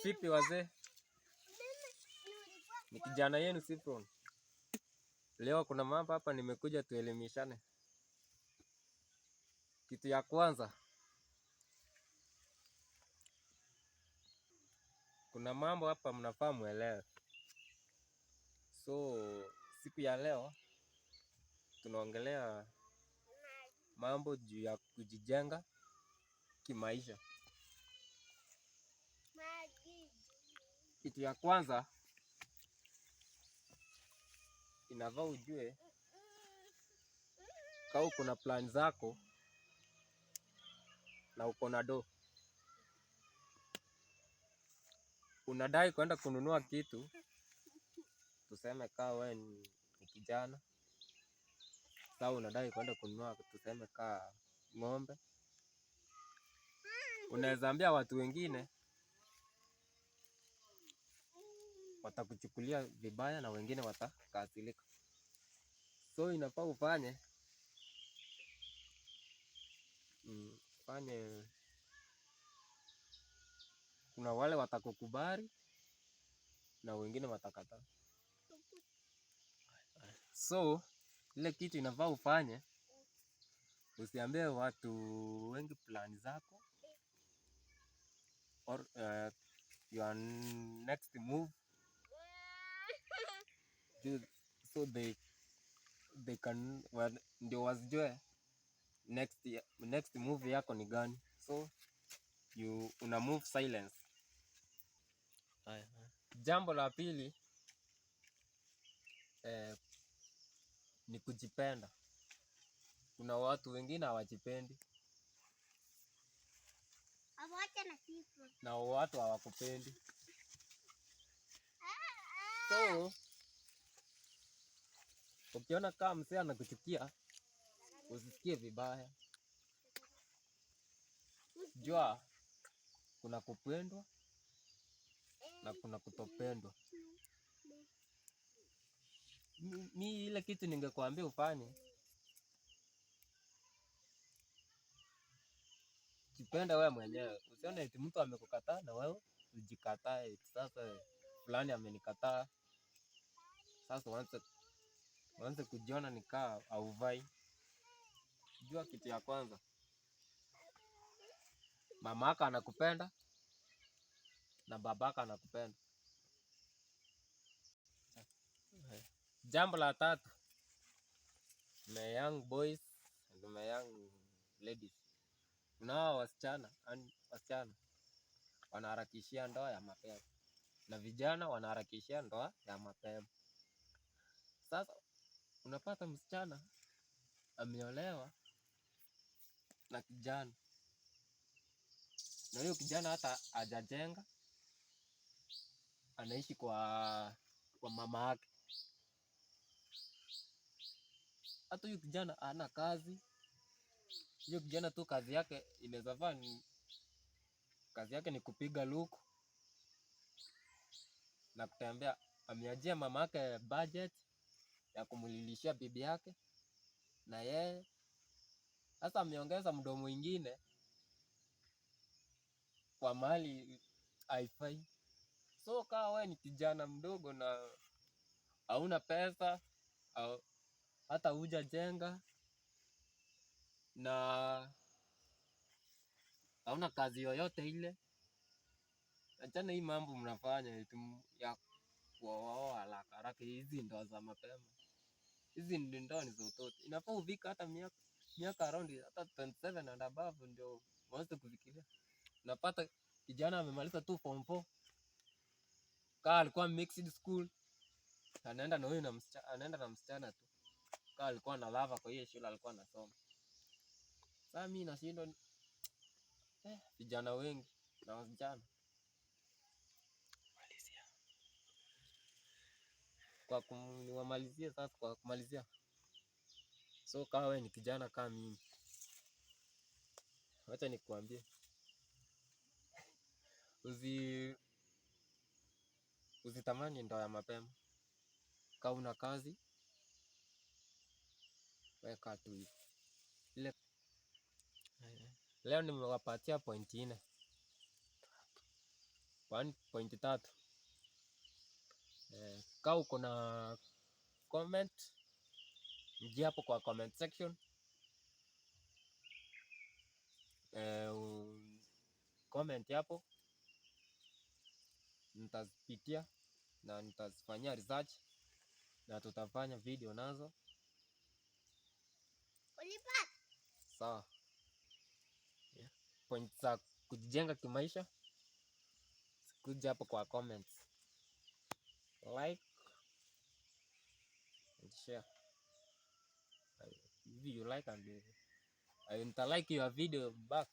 Vipi wazee? Ni kijana yenu Cyprian. Leo kuna mambo hapa nimekuja tuelimishane. Kitu ya kwanza, kuna mambo hapa mnafaa muelewe. So siku ya leo tunaongelea mambo juu ya kujijenga kimaisha. Kitu ya kwanza inafaa ujue kama uko na plan zako na uko na do, unadai kwenda kununua kitu, tuseme kaa wewe ni kijana sasa, unadai kwenda kununua tuseme kaa ng'ombe, unaweza ambia watu wengine watakuchukulia vibaya na wengine watakasirika. So inafaa ufanye fanye, kuna wale watakukubali na wengine watakataa. So ile kitu inafaa ufanye, usiambie watu wengi plani zako or your next move so they can well, ndio wasijue next move yako ni gani, so you una move silence. Haya, jambo la pili ni kujipenda. Kuna watu wengine hawajipendi na watu hawakupendi, so ukiona kama mzee anakuchukia usisikie vibaya, jua kuna kupendwa na kuna kutopendwa. Mi ile kitu ningekuambia ufanye, jipende wewe mwenyewe, usione eti mtu amekukataa na wewe ujikatae eti sasa fulani amenikataa, sasa uanze kujiona nikaa hauvai. Jua kitu ya kwanza, mamako anakupenda na babako anakupenda. Jambo la tatu, my young boys and my young ladies, kuna hawa wasichana wasichana wanaharakishia ndoa ya mapema na vijana wanaharakishia ndoa ya mapema. Sasa unapata msichana ameolewa na kijana, na huyo kijana hata hajajenga, anaishi kwa mama yake. Hata huyo kijana hana kazi. Huyo kijana tu kazi yake inaweza faa ni kazi yake ni kupiga luku na kutembea. Ameajia mama yake budget ya kumlilishia bibi yake, na yeye sasa ameongeza mdomo mwingine kwa mali haifai. So kama wewe ni kijana mdogo na hauna pesa au hata hujajenga na hauna kazi yoyote ile, achana hii mambo mnafanya eti ya kuoa haraka haraka. Hizi ndoa za mapema, hizi ndoa ni za utoto. Inafaa ufike hata miaka around hata 27 and above ndio uanze kufikiria. Unapata kijana amemaliza tu form 4, kaa alikuwa mixed school, anaenda na huyu na msichana, anaenda na msichana tu, kaa alikuwa na lava kwa hiyo shule alikuwa anasoma. Sasa mimi nashindwa vijana wengi na wasichana Malizia. kwa niwamalizie sasa, kwa kumalizia. So kama wewe ni kijana kama mimi, wacha nikuambie, usitamani ndoa ya mapema. Kama una kazi weka tu hivi. Ile leo nimewapatia point 4. 1.3. Kaa uko na comment, ingia hapo kwa comment section. Comment hapo nitazipitia na nitazifanyia research na tutafanya video nazo. Sawa. Yeah. Point za kujijenga kimaisha kuja hapo kwa comments, like and share. If you like and I nita like your video back.